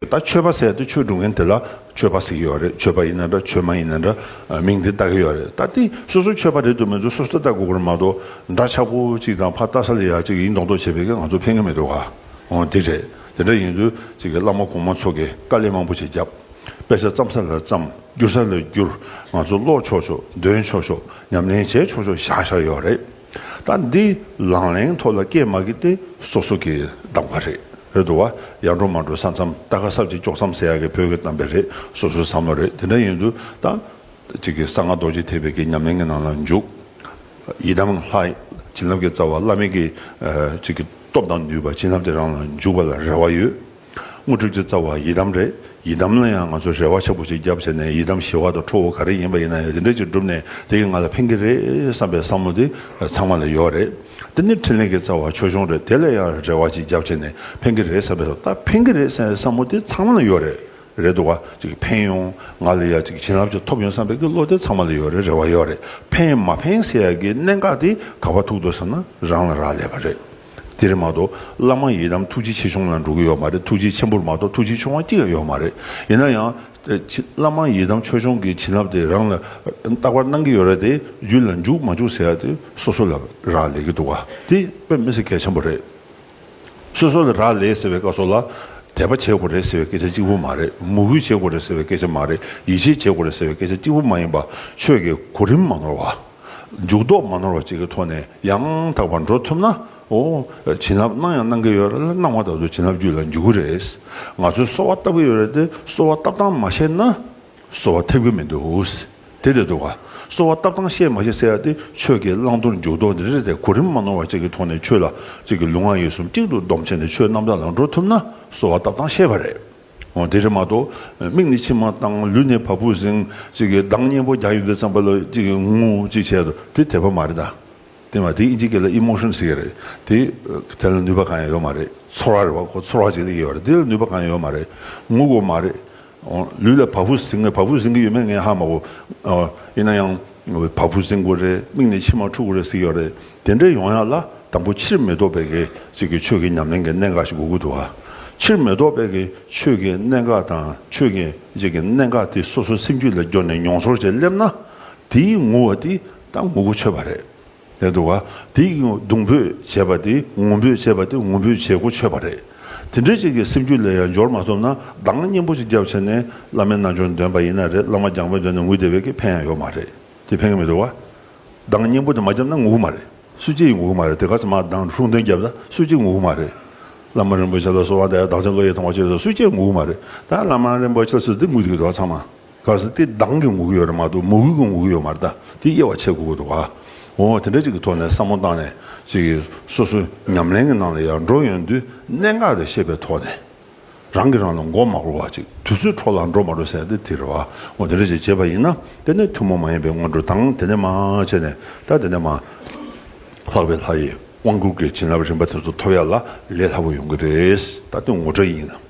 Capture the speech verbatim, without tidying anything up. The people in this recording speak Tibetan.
ད་ཆོས་པ་ཟེར་དུས་ཆོས་སྒྲུབ་མཁན་དེ་ལ་ཆོས་པ་ཟེར་གྱི་ཡོད་རེད། ཆོས་པ་ཡིན་ན་འདྲ་ཆོས་མ་ཡིན་ན་འདྲ་མིང་དེ་བཏགས་ཀྱི་ཡོད་རེད། ད་དེ་སོ་སོ་ཆོས་པ་རེད་འདུག་མི་འདུག་སོ་སོ་ལྟ་དགོས་ཀྱི་རེད་མ་གཏོགས། འདྲ་ཆགས་པོ་གཅིག་དང་ཕར་ལྟ་ས་ལ་ཡ་གཅིག་ཡིན་མདོག་མདོག་བྱེད་པའི་གི་ང་ཚོ་ཕན་གྱི་མི་འདུག་ག་འོ་དེ་རེད། དེ་འདྲ་ཡིན་དུས་གཅིག་གི་བླ་མ་གོང་མ་ཚོ་གིས་དཀའ་ལས་མང་པོ་ཞིག་བརྒྱབ། དཔེ་ཆ་བརྩམ་ས་ལ་བརྩམས། བསྒྱུར་ས་ལ་བསྒྱུར། ང་ཚོ་ཀློག་ཆོག་ཆོག་འདོན་ཆོག་ཆོག་ཉམས་ལེན་བྱེད་ཆོག་ཆོག་བཞག་བཞག་ཡོད་རེད། ད་འདི་ལག་ལེན་ཐོག་ལ་སྐྱེལ་མ་གི་དེ་སོ་སོ་གི་བདག་པ་རེད། རེད་འདུག་བ། ཡར་འགྲོ་མར་འགྲོ་ས་མཚམས་ལྟ་ག་ས་ཅིག་ལྕོགས་མཚམས་ཟེར་ཡག་གི་བོད་ཀྱི་གཏམ་དཔེ་རེད། སོ་སོའི་བསམ་བློ་རེད། དེ་འདྲ་ཡིན་དུས་ད་ཅིག་གི་གསང་སྔགས་རྡོ་རྗེ་ཐེག་པའི་གི་ཉམས་ལེན་གྱི་ནང་ལ་འཇུག་ཡི་དམ་ལྷ། བྱིན་རླབས་ཀྱི་རྩ་བ་བླ་མེད་ཀྱི་ཨ་ཅིག་གི་སྟོབས་དང་ནུས་པ་བྱིན་རླབས་དེ་རང་ལ་འཇུག་པ་ལ་རེ་བ་ཡོད། དངོས་གྲུབ་ཀྱི་རྩ་བ་ཡི་དམ་རེད། ཡི་དམ་ལ་ཡང་ང་ཚོ་རེ་བ་ཆེན་པོ་ཞིག་བརྒྱབ་བྱས་ནས་ཡི་དམ་ཞི་བ་དང་ཁྲོ་བོ་ག་རེ་ཡིན་པ་ཡིན་ན་ཡང་དེ་འདྲ་ཅིག་བསྒྲུབས་ནས་དེ་གིས་ང་ལ་ཕན་གྱི་རེད་བསམ་པའི་བསམ་བློ་དེ་ཚང་མ་ལ་ཡོད་རེད། དེ་ནས་ཕྲིན་ལས་ཀྱི་རྩ་བ་ཆོས་སྐྱོང་རེད། དེ་ལ་ཡང་རེ་བ་ཅིག་བརྒྱབ་བྱས་ནས་ཕན་གྱི་རེད་བསམ་པའི་བསམ། ད་ཕན་གྱི་རེད་བསམ་པའི་བསམ་བློ་དེ་ཚང་མ་ལ་ཡོད་རེད། རེད་འདུག་བ། ཅིག་ཕན་ཡོང་། ང་ལ་ཡ་ཅིག་བྱིན་རླབས་ཅིག་ཐོབ་ཡོང་བསམ་པའི་གི་བློ་དེ་ཚང་མ་ལ་ཡོད་རེད། རེ་བ་ཡོད་རེད། ཕན་མ་ཕན་ཟེར་ཡ་གི་གནད་འགག་དེ་ག་པར་ཐུག་འདུག་ཟེར་ན་རང་ལ་རག་ལས་པ་རེད། དེ་རེད་མ་གཏོགས་བླ་མ་ཡི་དམ་ཐུགས་རྗེ་ཆེ་ཆུང་ལ་འགྲོ་གི་ཡོད་མ་རེད། ཐུགས་རྗེ་ཆེན་པོར་མ་གཏོགས་ཐུགས་རྗེ་ཆུང་བ་གཅིག་ཡང་ཡོད་མ་རེད། ཡིན་ན་ཡང་། ཨེ། ཕྱི་བླ་མ་ཡི་དམ་ཆོས་སྐྱོང་གི་བྱིན་རླབས་དེ་རང་ལ་རྟག་པར་གནང་གི་ཡོད་རེད་དེ། རྒྱུད་ལ་འཇུག་མ་འཇུག་ཟེར་ཡ་དེ་སོ་སོ་ལ་རག་ལས་ཀྱི་འདུག་ག་དེ་དཔེ་མི་སྲིད་གལ་ཆེན་པོ་རེད། སོ་སོ་ལ་རག་ལས་ཟེར་བའི་སྐབས་སུ་ལ། དད་པ་བྱེད་དགོས་རེད་ཟེར་བའི་སྐད་ཆ་གཅིག་པུ་མ་རེད། མོས་གུས་བྱེད་དགོས་རེད་ཟེར་བའི་སྐད་ཆ་མ་རེད། ཡིད་ཆེས་བྱེད་དགོས་རེད་ཟེར་བའི་སྐད་ཆ་གཅིག་པུ་མ་ཡིན་པ། ཆོས་ཀྱི་གོ་རིམ་མ་ནོར་བ། འཇུག་ལྡོག་མ་ནོར་བ་ཅིག་གི་ཐོག་ནས་ཡང་དག་པར་འགྲོ་ཐུབ་ན། འོ། བྱིན་རླབས་གནང་ཡང་གནང་གི་ཡོད་རེད་ལ། གནང་བ་ད་དུང་བྱིན་རླབས་རྒྱུད་ལ་འཇུག་གི་རེད། ང་ཚོས་གསོལ་བ་བཏབ་ཀྱི་ཡོད་རེད་དེ། གསོལ་བ་བཏབ་སྟངས་མ་ཤེས་ན། གསོལ་བ་ཐེབས་ཀྱི་མི་འདུག་དེ་རེད་འདུག་ག་གསོལ་བ་བཏབ་སྟངས་ཤེས་མ་ཤེས་ཟེར་ཡ་དེ་ཆོས་ཀྱི་བླང་དོར་འཇུག་ལྡོག་འདི་རེད་དེ། གོ་རིམ་མ་ནོར་བ་ཅིག་གི་ཐོག་ནས་ཆོས་ལ་ཅིག་གི་ལུས་ངག་ཡིད་གསུམ་གཅིག་ཏུ་བསྡོམས་བྱས་ནས་ཆོས་རྣམ་དག་ལ་འགྲོ་ཐུབ་ན་གསོལ་བ་བཏབ་སྟངས་ཤེས་པ་རེད། འོ་དེ་རེད་མ་གཏོགས་མིག་ནས་མཆི་མ་བཏང་། ལུས་ནས་བ་སྤུ་ཟིང་། ཅིག་གི་གདངས་སྙན་པོ་རྒྱག་ཡོང་དུས་ཙམ་པ་ལ་ཅིག་གི་ངུ་ཅིག་བྱས་འདུག་དེ་དད་པ་མ་རེད་ད། དེ་མ་དེ་ཨིན་ཇི་སྐད་ལ་ཨི་མོ་ཤོན་ཟེར་གྱི་རེད། དེ་དེ་ལ་ནུས་པ་གང་ཡང་ཡོད་མ་རེད། ཚོར་བ་རེད་བ། ཁོ་ཚོར་བ་ཅིག་སླེབས་ཀྱི་ཡོད་རེད། དེ་ལ་ནུས་པ་གང་ཡང་ཡོད་མ་རེད། ངུ་དགོས་མ་རེད། ཨོ། ལུས་ལ་བ་སྤུ་ཟིང་ངེ་། བ་སྤུ་ཟིང་གི་ཡོད་མེད་ངས་ཧ་མ་གོ། ཨོ། ཡིན་ན་ཡང་བ་སྤུ་ཟིང་དགོས་རེད། མིག་ནས་མཆི་མ་འཁྲུག་དགོས་རེད་ཟེར་ཡོད་རེད། དེ་འདྲ་ཡོང་ཡག་ལ་དང་པོ་ཕྱིར་མི་ལྡོག་པའི་གི་ཅིག་གི་ཆོས་ཀྱི་ཉམས་ལེན་གྱི་གནད་འགག་ཞིག་དགོས་ཀྱི་འདུག་ག་ཕྱིར་མི་ལྡོག་པའི་གི་ཆོས་ཀྱི་གནད་འགག་དང་ཆོས་ཀྱི་ཅིག་གི་གནད་འགག་དེ་སོ་སོའི་སེམས་རྒྱུད་ལ་འགྱུར་ནས་མྱོང་ཚོར་བྱས་སླེབས་ན། དེའི་ངུ་བ་དེ་ད་ངུ་དགོས་ཆོད་པ་རེད། རེད་འདུག་ག་དེའི་གདུང་འབོད་བྱས་པ་དེ། ངུ་འབོད་བྱས་པ་དེ་ངུ་འབོད་བྱེད་སྒོ་ཆོད་པ་རེད། དེ་འདྲའི་ཅིག་གི་སེམས་རྒྱུད་ལ་ཡང་འབྱོར་མ་ཐུབ་ན། གདངས་སྙན་པོ་ཞིག་བརྒྱབ་བྱས་ནས་བླ་མའི་རྣལ་འབྱོར་འདོན་པ་ཡིན་ན་རེད། བླ་མ་སྦྱངས་པའི་དོན་ནས་ངུས་བསྡད་པའི་གི་ཕན་ཡང་ཡོད་མ་རེད། དེ་ཕན་གི་མི་འདུག་ག་གདངས་སྙན་པོ་དེ་མ་བརྒྱབ་ན་ངུ་གི་མ་རེད། སུ་གཅིག་ཡང་ངུ་གི་མ་རེད། དེ་ག་ཚོད་མར་གདངས་ཧྲུང་ཐོན་བརྒྱབ་ན་སུ་གཅིག་ངུ་གི་མ་རེད། བླ་མ་རིན་པོ་ཆེ་ལ་གསོལ་བ་འདེབས། བདག་ཅག་བློ་ཡི་ཐོག་མ་ཆོས་སུ་གཅིག་ངུ་གི་མ་རེད། ད་བླ་མ་རིན་པོ་ཆེ་ལ་སུ་འདི་ངུ་འདུག་གི་འདུག་ཚང་མ། ག་ཟེར་དེ་གདངས་ཀྱིས་ངུ་གི་ཡོད་རེད་མ་གཏོགས་མོས་གུས་ཀྱིས་ངུ་གི་ཡོད་མ་རེད་ད། དེ་དབྱེ་བ་ཕྱེ་དགོས་ཀྱི་འདུག་ག་འོ་དེ་འདྲ་ཅིག་གི་ཐོག་ནས་བསམ་བློ་བཏང་ནས་ཅིག་གིས་སོ་སོའི་ཉམས་ལེན་གྱི་ནང་ལ་ཡར་འགྲོ་ཡོང་དུས་གནད་འགག་དེ་ཤེས་པའི་ཐོག་ནས། རང་གིས་རང་ལ་མགོ་མ་སྒུར་བ་ཅིག་དུས་ཚོད་འཕྲོ་བརླག་འགྲོ་མ་འགྲོ་ཟེར་ཡ་དེ་དེ་རེད་བ། འོ་དེ་འདྲ་ཅིག་བྱས་པ་ཡིན་ན་དེ་ནི་ཐུན་མོང་མ་ཡིན་པའི་སྔོན་འགྲོ་དང་། དེ་ནས་མར་བྱས་ནས་ད་དེ་ནས་མར་ལྷག་པའི་ལྷ་ཡི་དབང་བསྐུར་གྱི་བྱིན་རླབས་རིམ་པ་དེ་ཚོ་ཐོབ་ཡ་ལ་ལས་སླ་པོ་ཡོང་གི་རེད། ད་དེ་ངོ་སྤྲོད་ཡིན།